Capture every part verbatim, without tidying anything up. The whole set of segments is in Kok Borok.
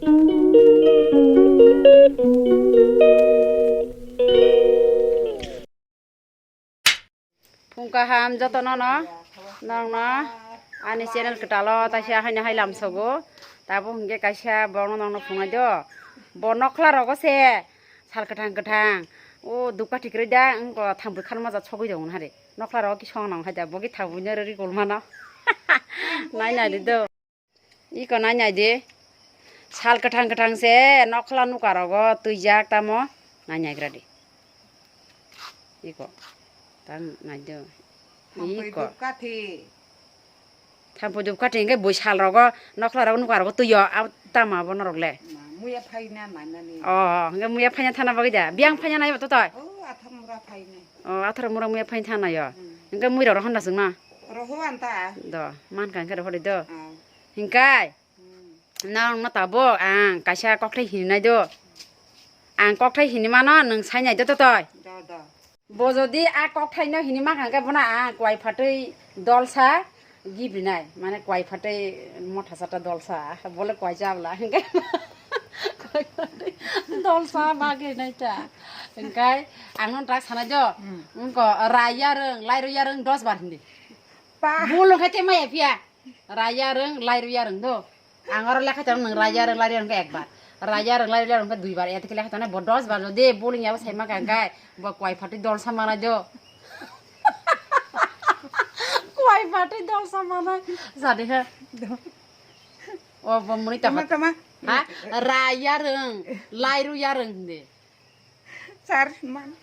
Phung kaham jotono no, nokno ani channel kwtalo taisa haino hai lamsogo. Tabuk hinkhe kaisa borokno nokno phunai do. Bo nokla rogo se sal kwthang kwthang. O dukha thik rwi da wngkha thangwi khan moja sogwi tongo hare. Nokla rogo ki song nang hai da bogi thangwi no rwi gul mano. Nai nai di do. Iko nai nai di. Sal kwthang kwthang se nokla nuka rogo twijak tamo. Nai nai gra di. Iko. Tang nai do. Thampui iko. Dukha thi. Thampui dukha thi hingke bui sal rogo nokla rogo nuka rogo twiyo. Ab tamo abo norok le. Ma, muya phaina nai nani. O, hingke muya phaina thana bagwi da. Biyang phaina nai to toi. O, atham mura phaina. O, athar mura muya phaina thana yo. Hmm. Hingke mui rok rohon da sungna. Roho anta. Do, man kang khe rohori do. Ah. Hingkai. Hmm. Nang no tabuk ang kaisa kokthai hinwi nai do. Ang kokthai hinwi mano nwng sai nai do to toi. Do, do. Bo jodi a kokthai no hinwi mankha hingke bono ang kwai phatwi dolsa gibrinai. Mane kwai phatwi motha sata dolsa. Bole kwai chabla hingke kwai phatwi dolsa bagwi nai ta. Hingkai ang no tak sanai do. Hmm. Wngko rai yarwng, lairwng yarwng dos bar hindi. Pa. Bul wngkha te maya phiya. Rai yarwng, lairwng yarwng do. Ang oro lekha chang nwng rai yarwng, lairwng yarwng khe ekbar. Rai yarwng, lairwng yarwng khe duibar. Eto khe lekha chang bo dos bar jodi bowling yabo sai ma kha khe bo kwai phatwi dolsa manai do. Kwai phatwi dolsa manai. Jadi he. O bo muni ta. Tama, tama. Ha? Rai yarwng, lairwng yarwng de. Sar man.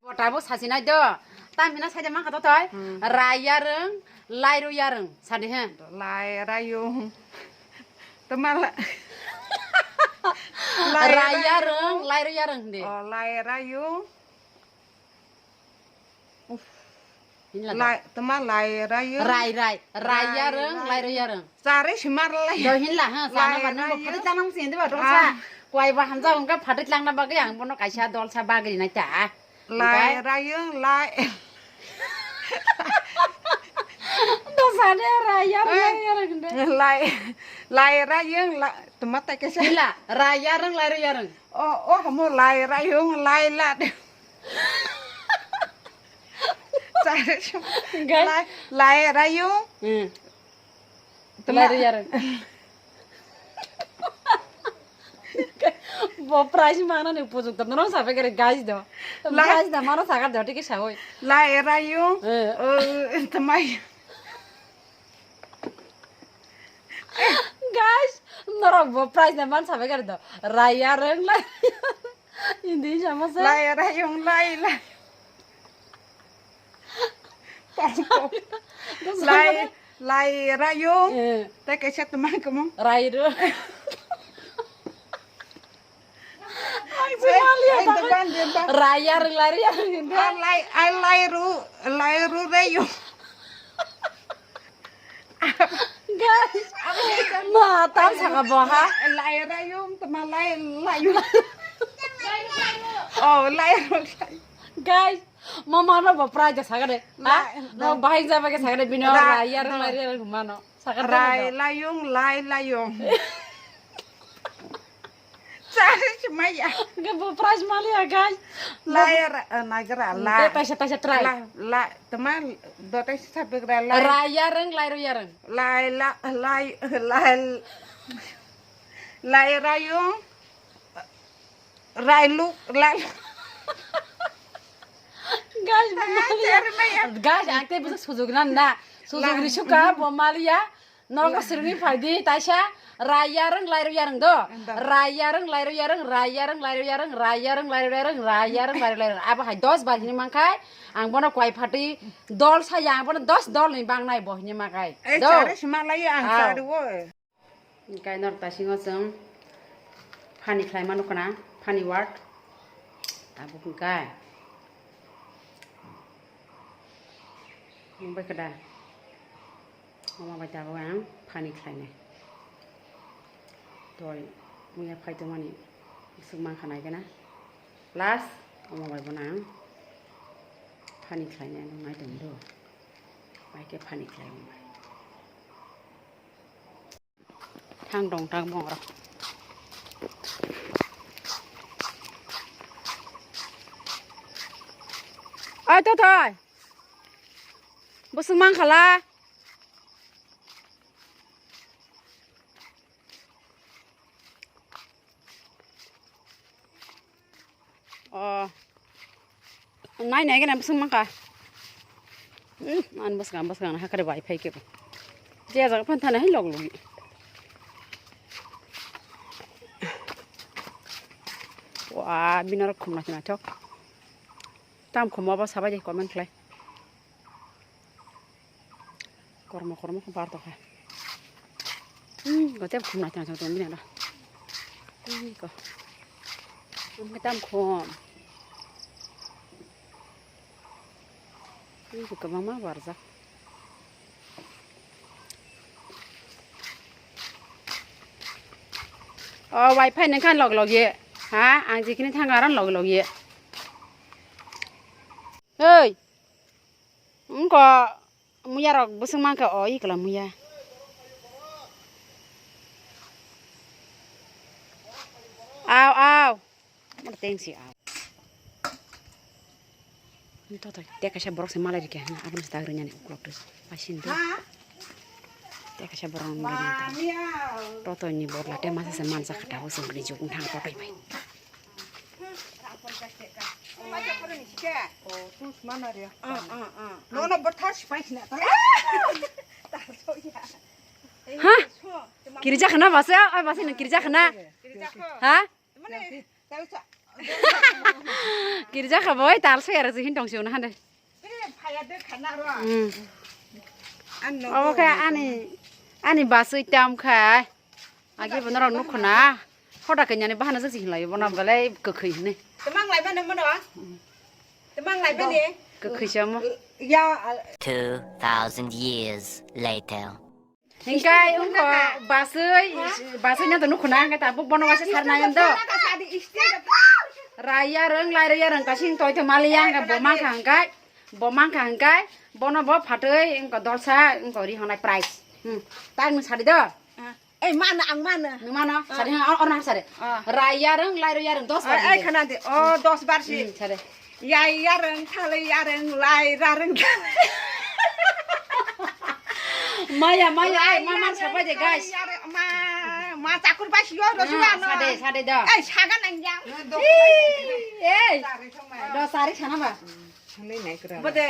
Bo tabuk sasinai do. Tamina saida mankha to toi. Hmm. Rai yarwng, lairwng yarwng. Sadi he. Lai rayung. Tama la-, lai rai rayung. Yarwng, lairwng yarwng hindi. Oh, lai rayung. Uf. Hinla da. Lai, tama lai rayung. Rai, rai. Rai yarwng, lai rai. Lairwng yarwng. Chari simar lai. Do hinla, ha, sana lai ba nang rai. Phatwi tlangnang sini ba dong sa. Ah. Kwai ba hamjak wngkha phatwi tlangna bagwi ang bono kaisa dolsa bagri nai ta. Lai rayung, lai. Dolsa de rai yarwng, lai yarwng de. Lai, lai rayung, la, tama ta kesa. Hinla, rai yarwng, lairwng yarwng. Oh, oh, mo lai rayung, lai la. Chari sim-, gai. Lai, lai rayung. Hmm. Tama. Lairwng yarwng. Bo prize mana ni pujok to norong sabe kare guys do. Lai. Guys da mano sakar do tiki sawoi. Lai rayung. Eh. Eh, tamai. Guys, norok bo prize da man sabe kare do. Rai yarwng lai. Hindi sama sa. Lai rayung lai lai. Pom, pom. Lai, lai rayung. Eh. Te kaisa tama kamo. Rai ro. Ang sumali ya, ai, ta teman dia, ta. Rai yarwng, lai yarwng, hindi. Ah, lai, ah, lai ru, lai ru rayung. Guys, ma, tam saka bo ha. Lai rayung, tama lai, layung. Oh, lai rayung. Guys, mama no bo prize saka de. Ha? Lai, no, lai. Bahai jaba ke saka de bino, ra-, rai yarwng, no. Lai yarwng mano. Saka de rai no. Layung, lai layung. Chari si maya. Ge bo prize mali ya, guys. Lai ra-, eh, nagra, hmm, la. Te taisa, taisa try. La, la, teman, do taisa sabegra, lai. Rai yarwng, lairwng yarwng. Lai, la, lai, lai, lai rayung, rai luk, lai. Guys, bo mali ya. Chari maya. Guys, ang te bisa sujug na na. Sujug la. Ri suka, bo mali ya. Nogo sirmi phaidi taisa rai yarwng lairwng yarwng do. Endo. Rai yarwng lairwng yarwng, rai yarwng lairwng yarwng, rai yarwng lairwng yarwng, rai yarwng lairwng lairwng. Abo hai dos bar hini mankhai, ang bono kwai phatwi dol saya, ang bono dos dol ni bangnai bo hini mankhai. Eh, do. Chari sima lai ang. Aw. Chari wo. Hingkai nor tasingo chwng funny khlai mano khna, funny word. Tabuk hingkai. Nungbai khe da? Omo bai tabuk ang funny khlainai. Toi muya phai tongmani swk mankha nai gana. Plus omo bai bono ang funny khlainai nung nai tong do. Bai khe funny khlai omo bai. Thang dong thang bong rok. Oi, to thoi. Busung mang khala. O. Nai nai gana busung mang kha. Hmm, an busung, busung na hakare bai phai ke. Je jaga phan thana hai log logi. Wa, binor khumna khna thok. Tam khumma ba sabai de comment khlai. Kormo kormo khe bar tokha. Hmm, gote khum nai tang tang bini da. Hmm, ko. Khum khe tam khum. Hmm, ko kwbangma barjak. O wifi nang khan log log ye. Ha, ang jikini thang aran log log ye. Hey. Wngkha muya rok bwswk mankha o ikla muya. Aw, aw. Mor tengsi aw. Toto tei kaisa borok se malai rikha hwnna abono se dagri nani uklok twi paising twi. Tei kaisa borok nang lai nang tong. Toto ni borla tei masa se mansa kha tabuk se bini juk wng thang toto bai. Nono bothar sipai sina ta. Ha? Kirja khana basa, ai basa nang kirja khana. Ha? Kirja kha boi tal soyara se hin tong se hande. Hmm. Obo khe ani, ani basui tam kha. Agi bo norok nukho na. Hoda kanya ni bahana se hinlai bo nam galai kwkhwi hini. Tamang lai bani mano. Tamang lai bani. Kwkhwi se mo. Ya. Two thousand years later. Hingkai wngkha basui, basui no to nukho na, hingkai tabuk bono waisa sarnai do. Rai yarwng, lai rw yarwng, kasing toi to mali ya, hingkai bo mankha hingkai, bo mankha hingkai, bono bo phatwi wngkha dolsa, wngkha ri honai price. Hmm. Tak nung sadi do. Ei, mano, ang mano. Nung mano, sadi hang, or, or na sadi. Rai yarwng, lai rw yarwng, dos bar. Ei, khana di, oh, dos bar si. Hmm, sadi. Yai yarwng, thalwi yarwng, lai rarwng, thalwi. Maya, maya, ai, ma, ma, sapai de, guys. Yare, ma, ma, chakur bai siyo, ro siyo, no. Sade, sade da. Ei, saga nang yang. Ei, do sari sana ba. Bode.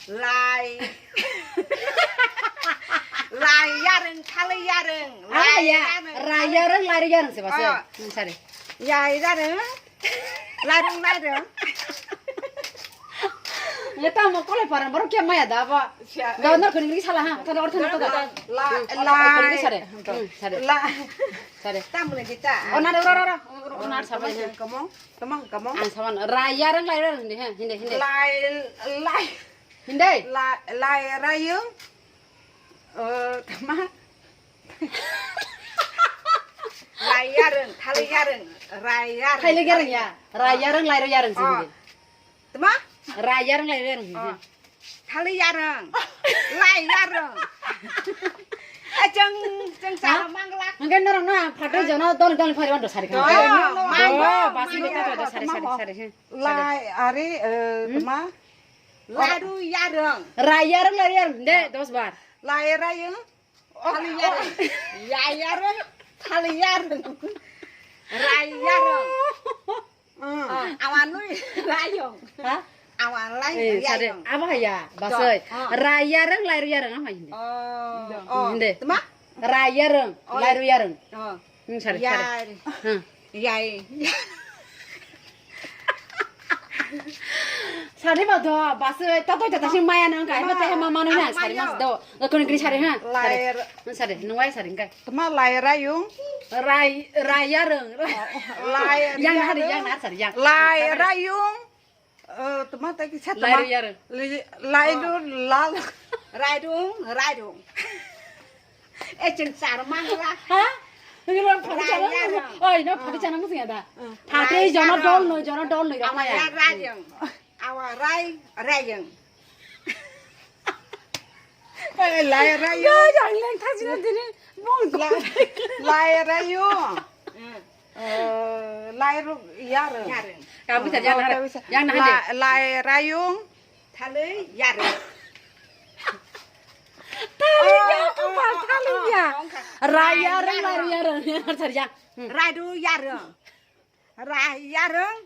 Lai. Lai yarwng, thalwi yarwng. Ah, ya. Rai yarwng, lai yarwng se ba se. Hmm, sare. Yai yarwng. Lairung, lairung. Nge tamo kole parang borok khe maya da ba. Da nor kuni sala ha. Kada ortho na kada. La, la. Sare. Hmm, sare. La. Sare. Tamle kita. Ona ro ro ro. Ona sare. Kamong, kamong, kamong. Ang sawan rai yarwng, lai yarwng hindi ha, hindi, hindi. Lai, lai. Hindi. La, lai rayung. Eh, tama. Lai yarwng, thalwi yarwng, rai yarwng. Thalwi yarwng ya. Rai yarwng, lai yarwng sini. Tama? Rai yarwng, lai yarwng. Thalwi yarwng. Lai yarwng. Eh, jeng, jeng sa mangla. Mungkin norong na phato jono dol dol phari wando sari kan. Oh, mangla. Basi beta to sari sari sari. Lai ari, eh, tama. Laru yarwng. Rai yarwng, lai yarwng. De, dos bar. Lai rayung. Thali yarwng. Yai yarwng. Thali yarwng. Rai yarwng. Awan nui rayung. Ha? Awan lai rayung. Abo haya, basoi. Rai yarwng, lai yarwng, ama hindi. Oh. Hindi. Tama? Rai yarwng, lai yarwng. Hmm, sare, sare. Yar. Hmm. Yai. Sari ba do, bas, ta to ta sing maya nang kai, ma te ma manu na sari mas do. Ko ni sari ha. Lai. Sari, sari, nung wai sari kai. Tama lai rayung. Rai, rai yarwng. Lai. Yang hari, yang na sari, yang. Lai rayung. Eh, tama ta kisa tama. Lai rw yarwng. Lai rw lal. Rairung, rairung. Eh, jeng sar mangla. Ha? Ngi lo phadi chana. Oi, no phadi chana musi ada. Phadi jono dol no, jono dol no. Ama ya rairung. Awa rai, rairung. Eh, lai rayung. Yo, yang leng thasi na dini. Lai, lai rayung. Hmm. Eh, lai ru-, yarung. Yarung. Kamu kerja Oh, nak, kamu sa-, yang nak la-, hadir. Lai rayung. Thalwi yarung. Thalwi ya, Oh, oh, kapal, oh, thalwi oh, ya. Oh, oh, Rai yarung, yarung. Rai yarung, yang nak kerja. Hmm. Radu yarung. Rai yarung.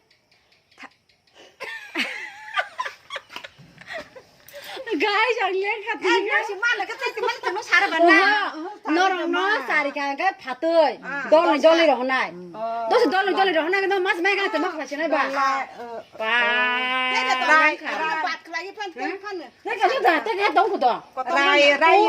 Guys, ang leng kha Eh, tini. Nasi mana kata itu mana tengok sara bana. Oho, norok no sari kha khe phatwi. Ah. Dol ni dol ni rohonai. Oh. Dos dol ni dol ni rohonai no mas mai kha tengok kha sinai ba. Dol, eh, Ba. Tengok dol Rai ni kha. Bat khlai phan phan phan. Tengok kha da, tengok kha dong kha do. Rai, rai.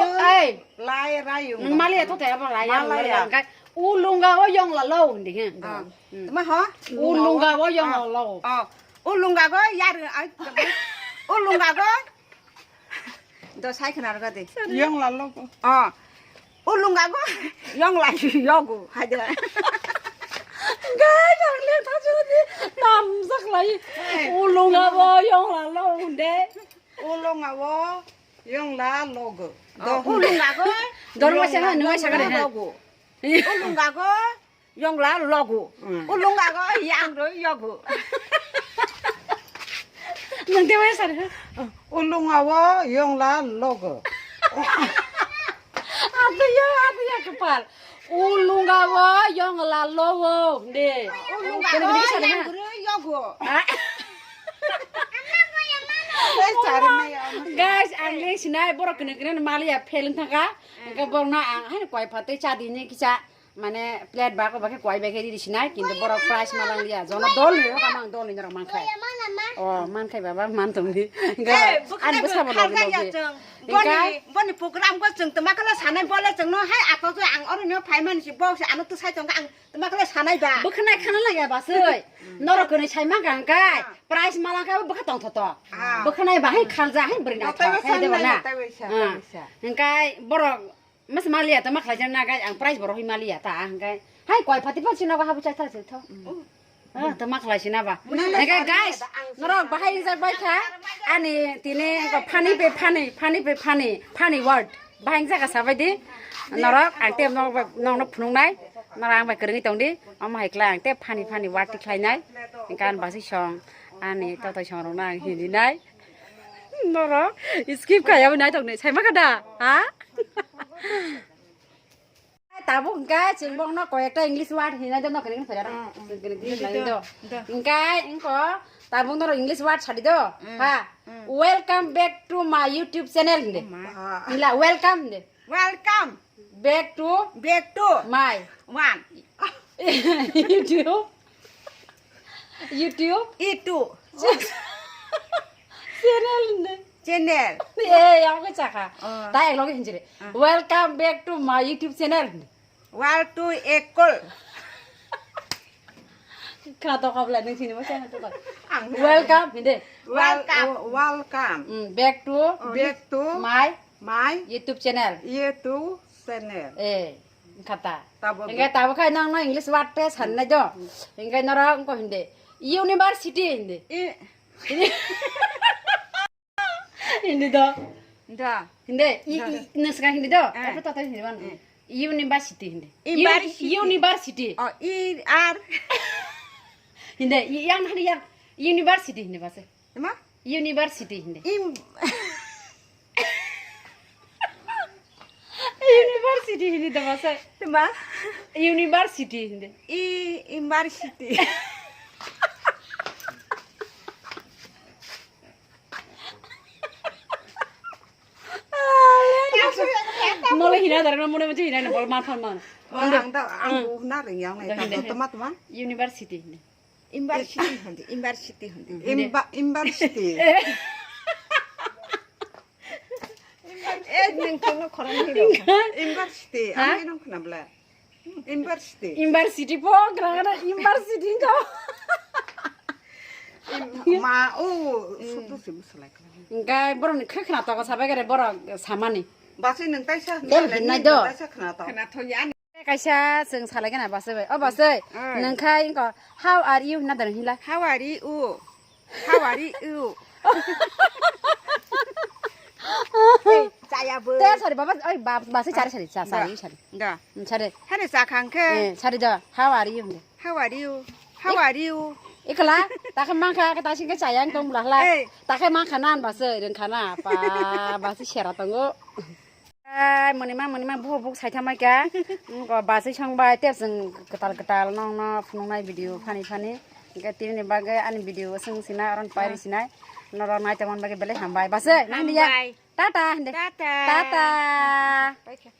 Ei. Lai rai. Nang mali to te ba rai. Mali ya. Ulunga o yong la lo hindi he. Ah. Hmm. Tama ho? Ulunga go yong Ah. lo. Ah. Ulunga go yar ai. Ulunga go. Do sai khna ga de. Yong la lo go. Ah. Ulunga go yong la yogo. Hai de. Ga yong le ta ju di. Nam sak lai. Ulunga go yong la lo hunde. Ulunga go yong la lo go. Do. Ulunga go. Dor ma sa nung sa ga de. Lo go. Ulunga go. Yongla logo. Hmm. Ulunga go yang ro yogo. Nang dewa sar. Ulunga wo yongla logo. Adu ya, adu ya kepal. Ulunga wo yongla logo. De. Ulunga go yang ro yogo. Guys, ang le sinai borok kene kene maliya pheleng thangka. Engke borok na ang hai koi phatwi cha dini kisa. Mane plate ba ko ba khe kwai bai khe riri sinai, kintu borok prize ma lang liya. Jono dol ni rok amang dol ni rok man khai. O, man khai baba, man tong di. Ani bwsa bo logi logi. Boni, boni program ko chwng tma khala sanai bole chwng no hai ato to ang oro no phai man si bok se ano to sai tong ang tma khala sanai ba. Bwkhanai khana lagi ba soi. Norok kwnwi sai man kha hwnkhe prize ma lang kha bwkha tong tho to. Bwkhanai ba hai khalja hai bwrwi na khai de ba na. Hwnkhe borok Mas maliya ta ma khlai jang na gai ang prize bo rohoi maliya ta hwnkhe hai koi phati phati no habu chai thar se tho. Ah, ta ma khlai sina ba. Hwnkhe guys, norok bahai jak bai kha ani tini ko funny pe funny, funny pe funny, funny word. Bahai jak sa bai di. Norok ang te nok nok no phunuk nai. Norok ang bai kwrwngwi tong di. Omo hai kla ang te funny funny word ti khlai nai. Hwnkhe ang basi song ani tatai song rok na ang hindi nai. Norok skip khayawi naithok ni saima kha da? Ha? Tabuk hwnkhe chwng bokno koyekta English word hinai do, nokni phai rok. Chwng kene English lai do. Hwnkhe engko tabuk norok English word sadi do. Ha? Welcome back to my YouTube channel hindi. Hila welcome hindi. Welcome back to back to my one YouTube. YouTube. Itu. Channel hindi. Channel. Eh, yang ko chaka. Oh. Tai log hindi re. Ah. Welcome back to my YouTube channel hindi. Wal tu ekol. Kha to kabla ning sini mo channel to. Welcome hindi. Welcome. Welcome. Mm, back to back to my my YouTube channel. YouTube channel. Eh, khata. Tabo hingke tabo khai nang no English word te san nai do. Hingke norok ko hindi. University hindi. I- Hindi do. Da. Hindi. I, da. I, nang saka hindi do. Eh. Apa tata hindi man. Eh. University hindi. University. Uni-, university. Oh, I R. Hindi. I, yang hindi yang. University hindi bahasa. Tema? University hindi. Im- University hindi da bahasa. Tema? University hindi. I, university. Mole hina darang mone mone hina na bol man phan man. Ang ta ang bu na ring yang nai ta toma toma. University. University hondi, university hondi. Imba-, university. Eh, nang kono khorang ni do. University, ang nang khna bla. University. University po, kra kra university to. Im-, ma, oh, sutu si musalai kla. Engkai borok ni khre khna to sabai kare borok samani. Basi nang taisa, nang taisa khna to. Khna to ya. Kaisa chwng salai gana basai bai. O basai, nang khai engko, "How are you?" Hwnna dano hinla. How are you? How are you? Ei, chaya bo. Te sari baba, oi bab, basi chari sari, sa-, Da. sari, sari. Da. Hmm, sari. Hare sa khang khe. Eh, sari da, how are you? How are you? How are you? Ikla, takhe mankha, ke tasing ke chayang tong bla hla. Ei. Takhe mankha nan basi, rengkha na, pa, basi sera tongo. Ai, monima, monima, buh, buh, sai thamai kha. Ngo basi song bai, tep sing ketal, ketal, nong, nong, nong nai video, funny, funny. Ke tini ni bagwi ani video sing sina, aron pairi sinai. Norok nai tongmani bagwi belai hambai. Basi, nang dia. Hambai. Tata, hinde. Tata. Tata. Paikha.